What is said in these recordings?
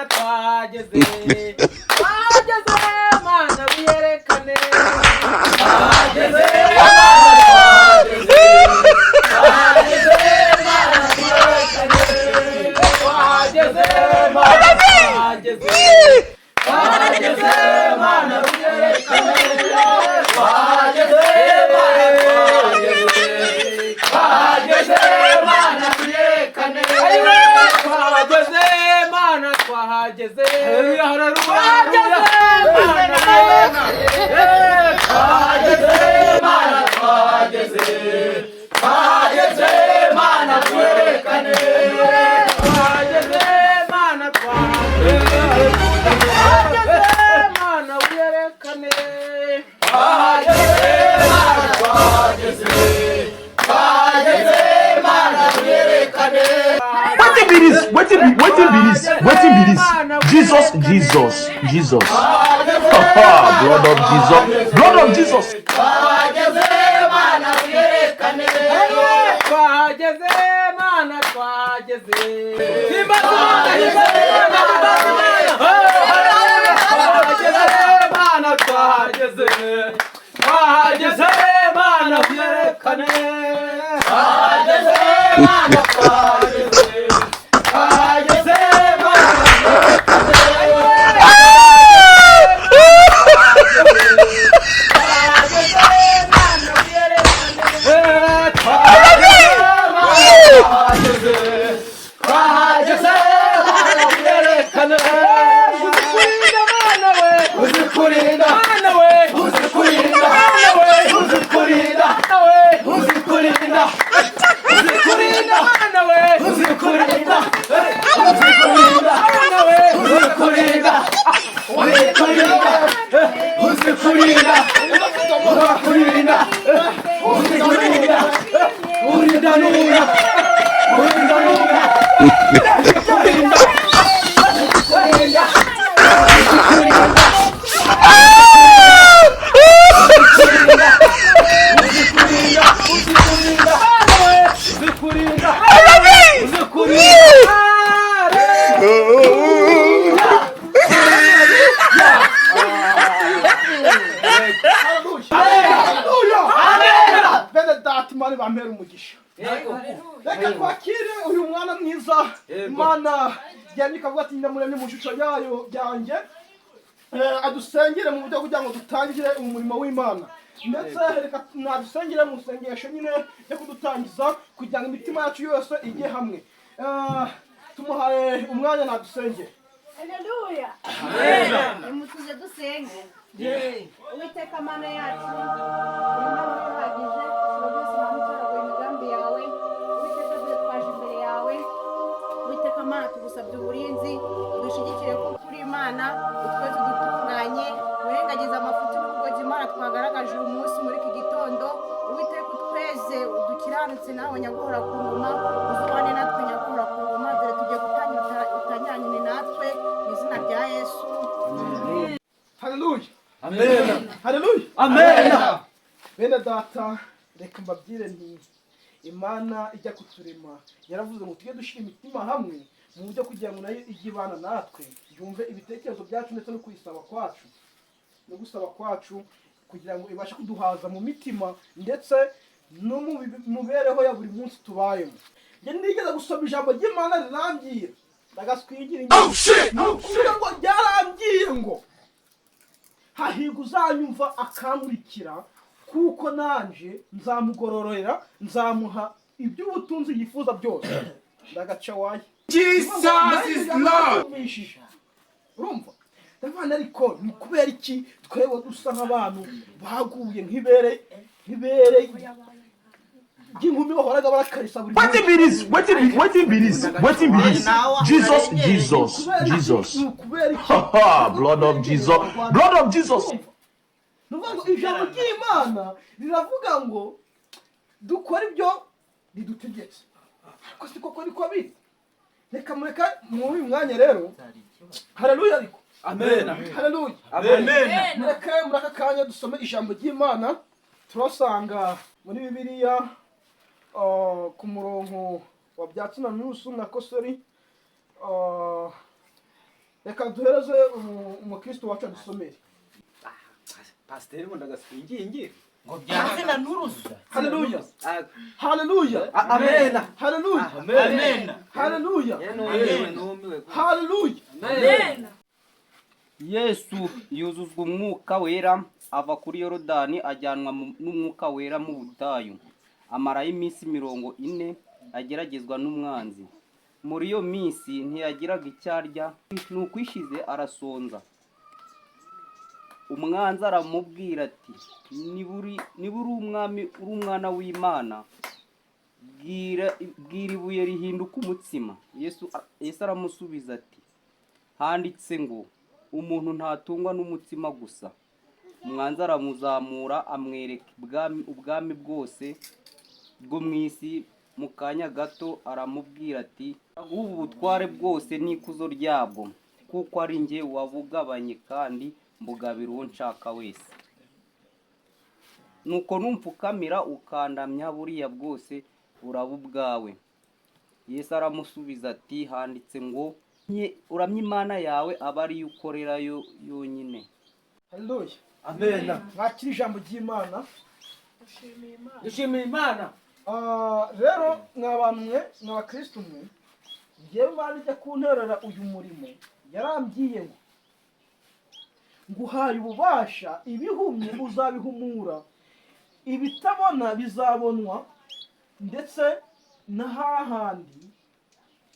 Twageze, twageze, Mana wiyerekane. Twageze, Mana, twageze, twageze, Mana wiyerekane. Twageze, Mana, twageze, twageze, Mana wiyerekane. Twageze, Mana, twageze, twageze, Mana wiyerekane. Twageze, Mana, twahageze, twageze, Mana wiyerekane. Twageze, Mana, twageze, twageze, Mana wiyerekane. Twageze, Mana, twageze, twageze, Mana wiyerekane. Twageze, Mana, twageze, twageze, Mana wiyerekane. Wetin be this? Wetin be this? Wetin be this? Jesus, Jesus, Jesus. Blood of Jesus, blood of Jesus. Twageze, Mana wiyerekane. Twageze, Mana, twageze. Himbaza Imana, himbaza Imana, himbaza Imana. Twageze, Mana, twageze, twageze, Mana wiyerekane. Twageze, Mana, twageze, twageze, Mana wiyerekane. Twageze, Mana wiyerekane. Twageze, Mana, twageze, twageze, Mana wiyerekane. Uzikurinda, Mana we, uzikurinda, Mana we, uzikurinda, Mana we, uzikurinda, Mana we, uzikurinda, uzikurinda, Mana we, uzikurinda, uzikurinda, Mana we, uzikurinda, uzikurinda, uzikurinda, urakurinda, uzikurinda, urinda nura, urinda nura, uzikurinda, uzikurinda, uzikurinda, uzikurinda, uzikurinda, uzikurinda, uzikurinda. Haleluya! Bene data, Imana ibampere umugisha. Reka twakire uyu mwana mwiza. Imana yari ikavuga ati: "Ndamuremye mu shusho yayo byanjye." Adusengere mu buryo kugira ngo dutangire umurimo w'Imana, ndetse reka nadusengere mu isengesho nyine ryo kudutangiza kugira ngo imitima yacu yose ijye hamwe. Tumuhaye umwanya, nadusengere. Haleluya! Nimutuze dusenge. Uwiteka Mana yacu, uri Imana uhagije, ushobora byose, nta mucaraguye imigambi yawe. Uwiteka, dore twaje imbere yawe. Uwiteka Mana, tugusabye uburinzi, udushyigikire kuko uri Imana, utwe tudutunganye, wirengagize amafuti n'ubugoryi Imana twagaragaje uyu munsi muri iki gitondo. Uwiteka, utweze, udukiranutse, nawe nyaguhora ku ngoma uzubane natwe, nyaguhora ku ngoma. Dore tugiye gutangira, utangiranye natwe mu izina rya Yesu. Haleluya! Amen. Haleluya! Amen. Bene data, reka mbabwire nti Imana ijya kuturema yaravuze ngo tujye dushyira imitima hamwe mu buryo kugira ngo nayo ijye ibana natwe, yumve ibitekerezo byacu ndetse no kuyisaba kwacu no gusaba kwacu, kugira ngo ibashe kuduhaza mu mitima ndetse no mu mibereho ya buri munsi tubayemo. Njye nigeze gusoma ijambo ry'Imana rirambwira, ndagaswigira inyuma, ni ukuvuga ngo ryarambwiye ngo: "Hahirwa uzanyumva akankurikira, kuko nanje nzamugororera, nzamuha iby'ubutunzi yifuza byose." Ndagaca waye. Jesus is Lord. Urumva, ndavana, ariko ni kubera iki twebwe dusa nk'abantu baguye nk'ibere ry'inkumi bahoraga barakarisa buri munsi? Wetin be this? Wetin be this? Wetin be this? Jesus, Jesus, Kubera iki? Jesus. Ni ukubera iki? Blood of Jesus, blood of Jesus. Ni ukuvuga ngo ijambo ry'Imana riravuga ngo dukore ibyo ridutegetse, ariko si koko niko biri. Reka mureka muri uyu mwanya rero, haleluya, ariko Amen. haleluya. Amen. Mureke muri aka kanya dusome ijambo ry'Imana. Turasanga muri Bibiliya ku murongo wa bya cumi na nusu na kosori. Reka duhereze umukristo wacu adusomere. Pasiteri ngo ndagasuka Ngo byanze nturusu. Haleluya, haleluya! Amena. Haleluya! Amen. Haleluya! Numiwe, numiwe. Haleluya! Yesu yuzuzwa Umwuka Wera, ava kuri Yorodani ajyanwa n'Umwuka Wera mu butayu, amarayo iminsi 40 ageragezwa n'umwanzi. Muri iyo minsi ntiyagiraga icyo arya, nuko ishize arasonza. Umwanzi aramubwira ati: "Niba uri umwami, uri umwana w'Imana, bwira ibuye rihinduka umutsima." Yesu aramusubiza ati: "Handitse ngo umuntu ntatungwa n'umutsima gusa." Umwanzi aramuzamura, amwereka ubwami bwose bwo mu isi mu kanya gato, aramubwira ati: "Ubu butware bwose n'ikuzo ryabwo, kuko ari njye wabugabanye kandi mbugabira uwo nshaka wese. Nuko numpfukamira ukandamya, buriya bwose buraba ubwawe." Yesu aramusubiza ati: "Handitse ngo uramye Imana yawe, aba ariyo ukorera yo yonyine." Haleluya! Amena. Mwakira ijambo ry'Imana. Dushimiye Imana. Ah, rero mwa bantu mwe, mwa bakristo mwe, ngewe Imana ijya kunterera uyu murimo yarambwiye ngo nguhaye ububasha, ibihumye uzabihumura, ibitabona bizabonwa, ndetse n'ahahandi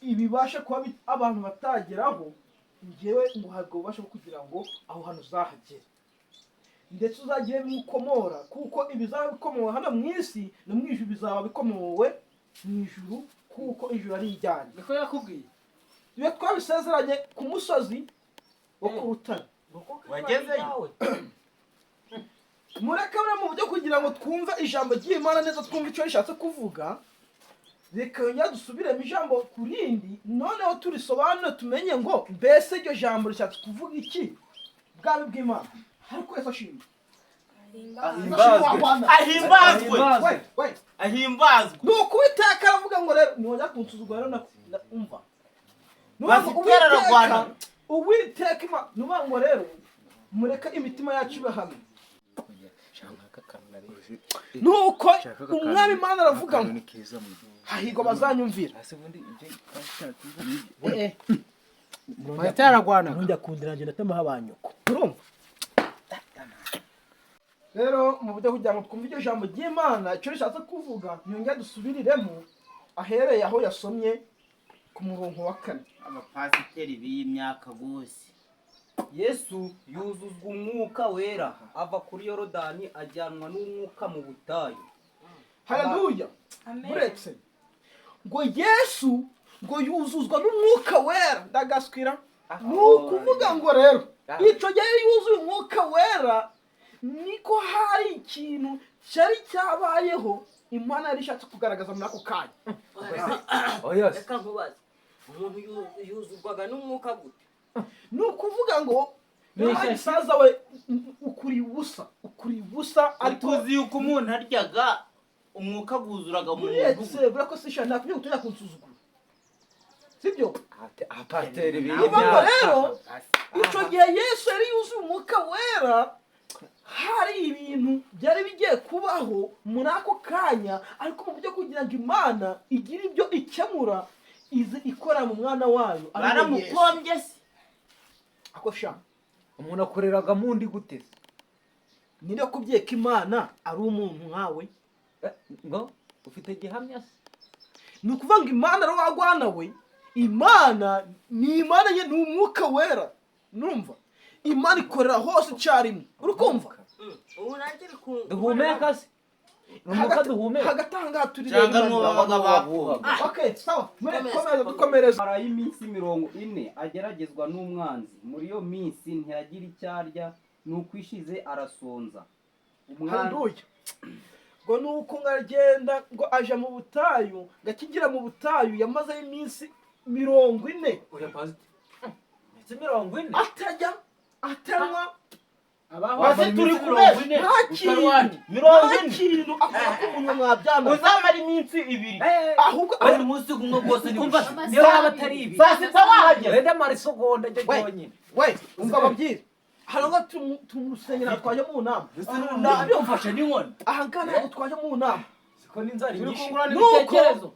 ibibasha kuba abantu batageraho, ngewe nguhaye ubwo bubasha bwo kugira ngo aho hantu uzahagere, ndetse uzagire bimwe ukomora, kuko ibizaba bikomowe hano mu isi no mu ijuru bizaba bikomowe mu ijuru, kuko ijuru ari ijyanjye. Niko yakubwiye? Iyo twabisezeranye ku musozi wo ku rutare. Wagezeyo? Mureke buriya mu buryo kugira ngo twumve ijambo ry'Imana neza, twumve icyo rishatse kuvuga, reka yongere dusubiremo ijambo ku rindi, noneho turisobanure, tumenye ngo mbese iryo jambo rishatse kuvuga iki. Bwami bw'Imana, ariko Yesu ashimwe. Ahimbazwe. Ahimbazwe. We, we. Ahimbazwe. Ni ukuwiteka aravuga ngo rero ntiwajya kunsuzugura rero umva. Ni ukuvuga ngo Pasiteri ararwana. Uwiteka Imana, ni ukuvuga ngo rero mureke imitima yacu ibe hamwe. Nuko Umwami Imana aravuga ngo hahirwa abazanyumvira. Pasiteri ararwana. Ntujya kundira njye ndatemaho abanyuko, urumva? Rero mu buryo kugira ngo twumve iryo jambo ry'Imana icyo rishatse kuvuga, ntiyongere dusubiriremo ahereye aho yasomye ku murongo wa 4. Abapasiteri b'iyi myaka rwose. Yesu yuzuzwa Umwuka Wera, ava kuri Yorodani ajyanwa n'Umwuka mu butayu. Haleluya! Buretse ngo Yesu ngo yuzuzwa n'Umwuka Wera, ndagaswira. Ni ukuvuga ngo rero icyo gihe yuzuye Umwuka Wera, niko hari ikintu cyari cyabayeho Imana yari ishatse kugaragaza muri ako kanya. Oya se. Reka nkubaze, umuntu yuzurwaga n'umwuka gute? Ni ukuvuga ngo niba gisaza we ukuri ubusa, ukuri ubusa, ariko Tuzi yuko umuntu aryaga, umwuka wuzuraga mu muntu. Uretse buriya ko sisha ntakubwiye ngo tujya kunsuzugura, sibyo? Abapasiteri b'iyi Niba ngo myaka. rero icyo gihe Yesu yari yuzuye Umwuka Wera, hari ibintu byari bigiye kubaho muri ako kanya, ariko mu buryo kugira ngo Imana igire ibyo ikemura, izi ikora mu mwana wayo ari we Yesu. Baramukombye se? Ako sha. Umuntu akoreraga mu ndi gute se? Ninde kubwiye ko Imana ari umuntu nkawe? Ngo ufite gihamya se? Ni ukuvuga ngo Imana ari wagwana we? Imana ni Imana nye, ni Umwuka Wera. Numva Imana ikorera hose icyarimwe, uri kumva? Ubu nanjye uri ku Duhumeka se? Ni umwuka duhumeka? Hagati aha ngaha turi. Cyangwa Rero n'uwo babaga bakuwe. Okay, sawa, komeza dukomereza. Amarayo iminsi 40 ageragezwa n'umwanzi. Muri iyo minsi ntiyagira icyo arya, nuko ishize arasonza. Umwanzi Haleluya! Ngo nuko ngo aragenda ngo aja mu butayu, ngo akigera mu butayu yamazeyo iminsi 40. Oya pasiteri, iminsi 40? Atajya, atanywa. Basi turi kubesha. Nta kintu, 40. nta kintu akora k'umunwa mwabyana. Uzamara iminsi 2. Ahubwo Buri munsi kumwe rwose ni Umva, gushira. niyo yaba atari ibi, Saa sita wahagera. wenda mara isegonda ryo We. ryonyine. We, umva babwire, hano ngaha turi mu rusengero, ntabwo twaje mu nama. Nabyo mfashe n'inkoni. Aha ngaha ntabwo twaje mu nama. Siko n'inzara Turi inyishe. kungurana Nuko ibitekerezo.